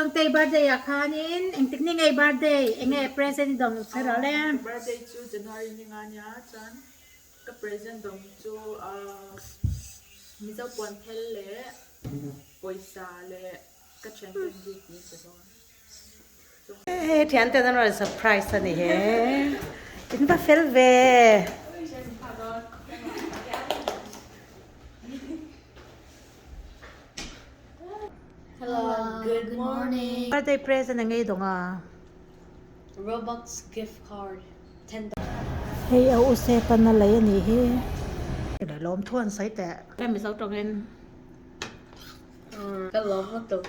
Tluangtei birthday ah khanin engtik ni ngei birthday enge present i dawng kher rawh le. Ka birthday chu January ni nga nia chuan ka present dawng chu Mizo puan phel leh pawisa leh ka thian ten gift min pe dawn. Hei thian ten an rawn surprise a ni he. In va fel ve. Hello, good morning. Birthday present a ngei dawng a. Robux gift card $10. Hei a u Sepan a lei a nih hi. Lawm thu an sawi teh. Ka Mizo tawngin. Ka lawm lutuk.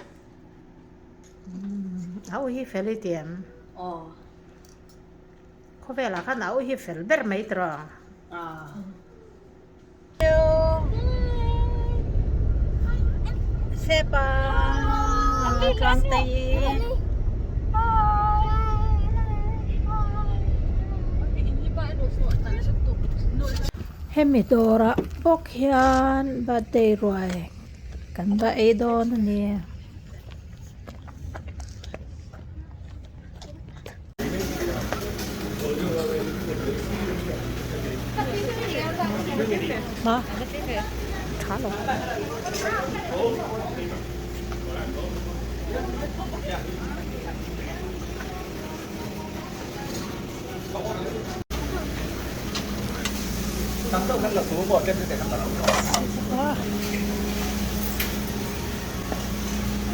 A u hi fel i ti em? Aw. Khawvelah khan a u hi fel ber mai tawh. Sepa Tluangtei Hemi dawrah bawk hian birthday ruai kan va ei dawn a ni.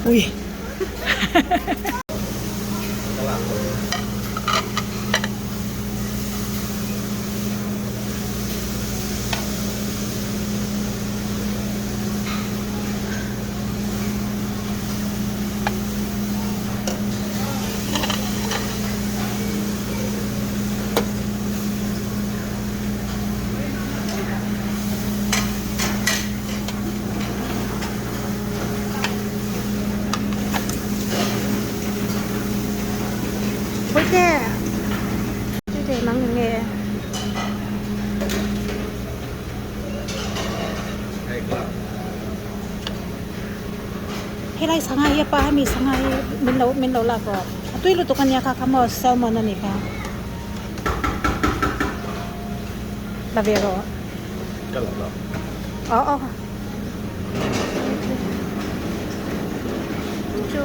Ui. Puite Puite nang nge Helai sangha hi a pa hemi sangha hi min lo min lo lak rawh a tui lutuk ania kha kha maw salmon a ni kha la ve rawh aw aw Chu.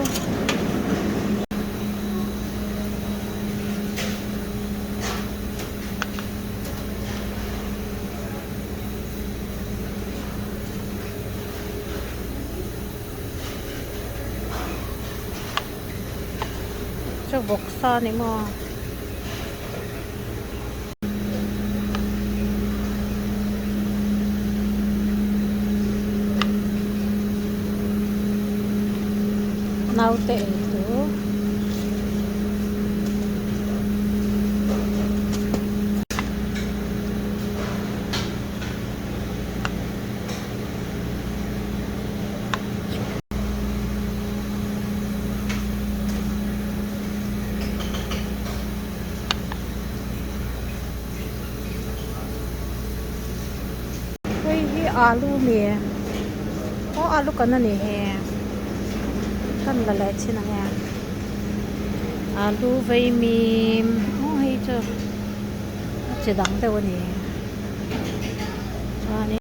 Chu vawksa a ni maw? Naute ei tur. Hei hi alu mi aw alu kan a ni hi kan la leh chin ang e alu vaimim aw hei chu a chi dang deuh a ni chuanin.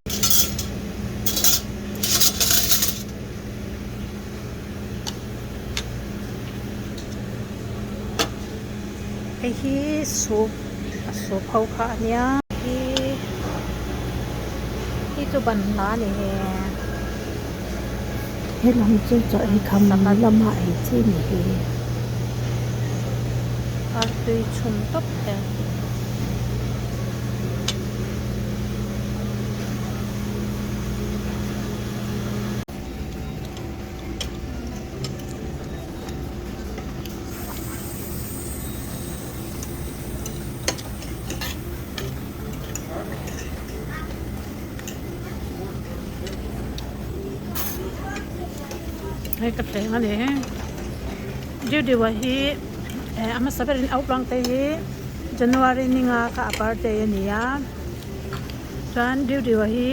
Hei hi soup a soup ho kha a nia hi hi chu banhla a ni he Helam chu chaw ei kham lama ei chi ni hi. Artui chhum tawp te. Hei ka thleng a ni diu diu ah hi eh a hmasa berin naupang te hi January ni nga kha a birthday a ni a chuan diu diu ah hi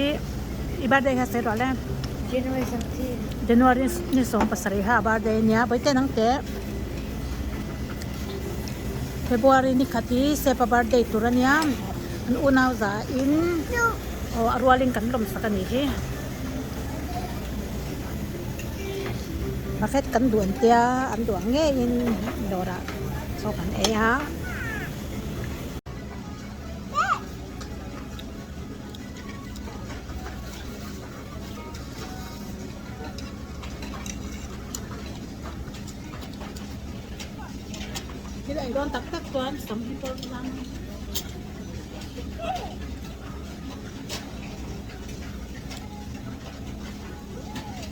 i birthday kha sawi rawh le. January 17. January ni 17 ha birthday ania Bawihte nang teh February ni khat hi Sepa birthday tur ania an unau za in aw a rualin kan lawm sak anih hi buffet kan duh an tia an duh ang ngeiin dawrah chaw kan ei a. Thil ei dawn tak tak chuan sam hi pawh tlang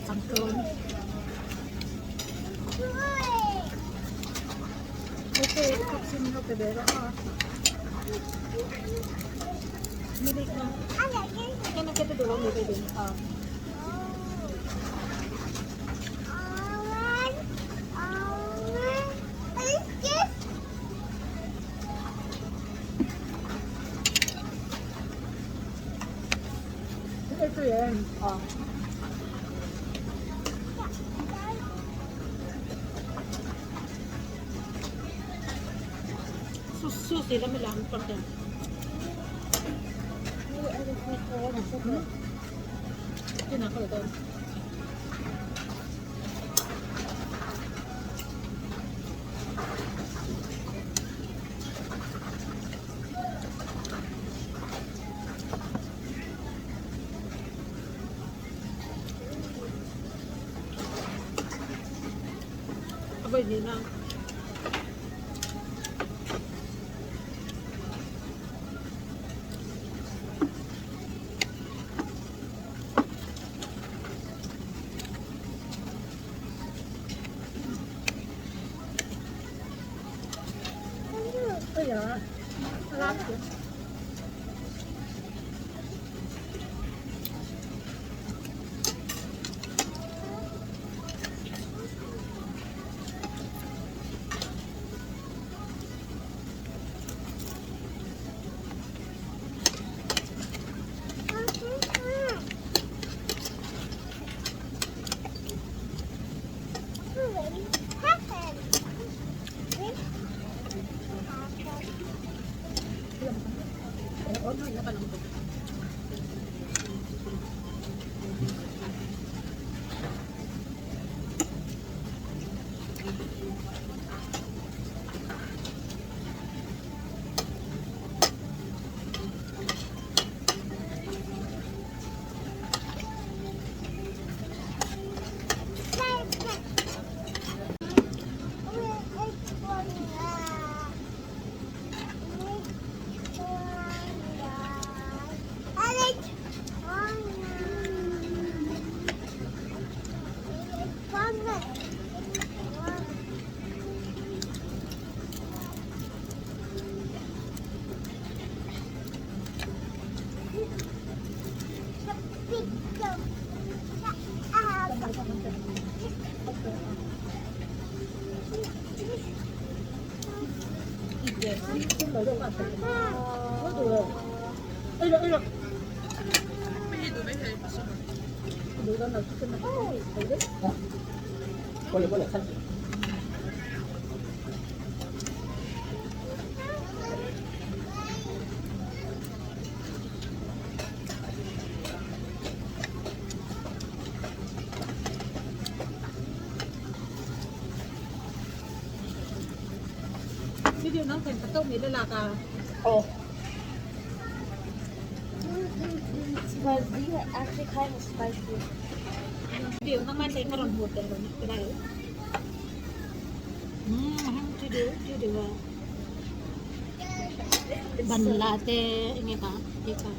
sam tlawn Because these are actually kind of spicy. Banla te enge ka eka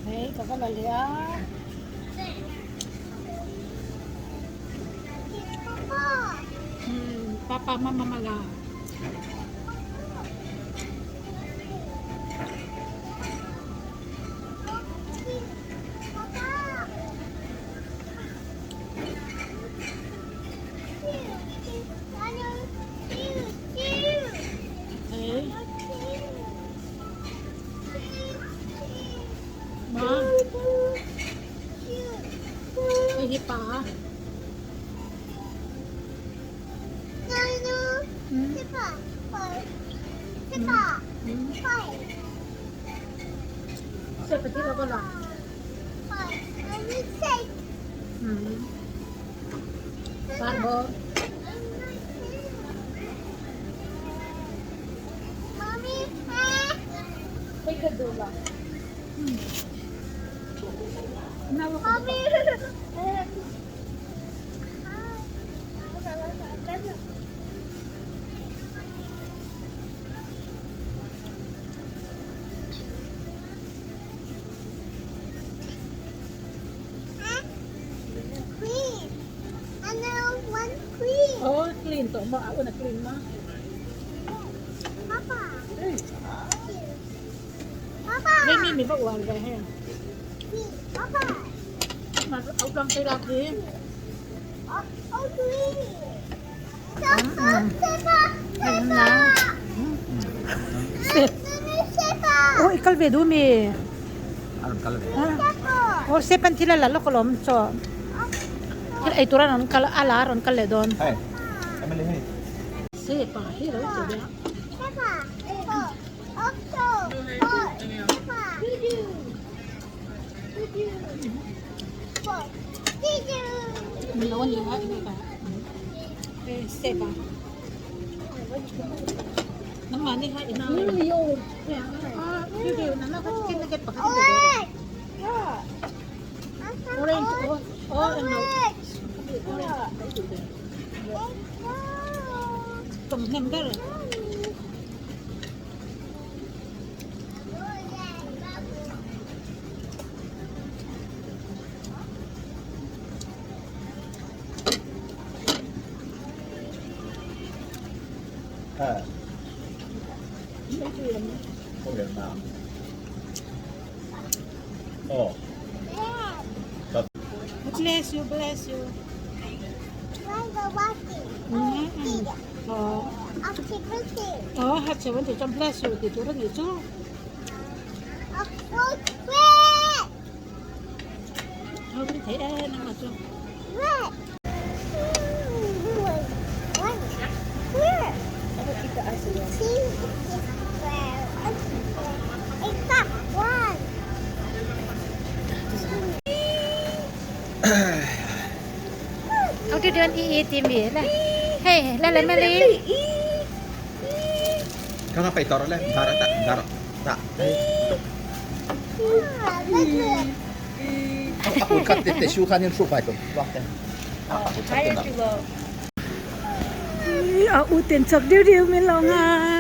Hei ka va la leh a. Papa mama mala. Ma. Hei hi pa. Oh, clean to mo. Ako na clean mo. Hey, mi mi ba uwan ba he? Ma au kang kay laki. Ayun na. Oh, ikal ve du mi. Oh, sepan thila la lokolom cho. Thil ei turan an kal ala rawn kal leh dawn. Hey, Emily, hey. Sepa hi lo che bia. Mình lo ni ha ni ka. Hey, sepa. Nang mani ha ina. Ah, video na na ka chicken nugget pakhat Orange, oh, oh, ano. Tầm hem cái rồi. Ha. Oh. Bless you, bless you. Oh. Oh, hát sẽ vẫn thì trong bless you thì tôi rất nhiều chú. Thôi cũng thấy nhưng mà chưa. Ông đi đơn y y tìm biển này. Hey, lên lên Mary. Kau apa itu orang Dara tak, dara tak. Aku kat te shu kan yang shu pai tu. Wah. Aku kat tu. A u ten chak deuh deuh min lo ngai.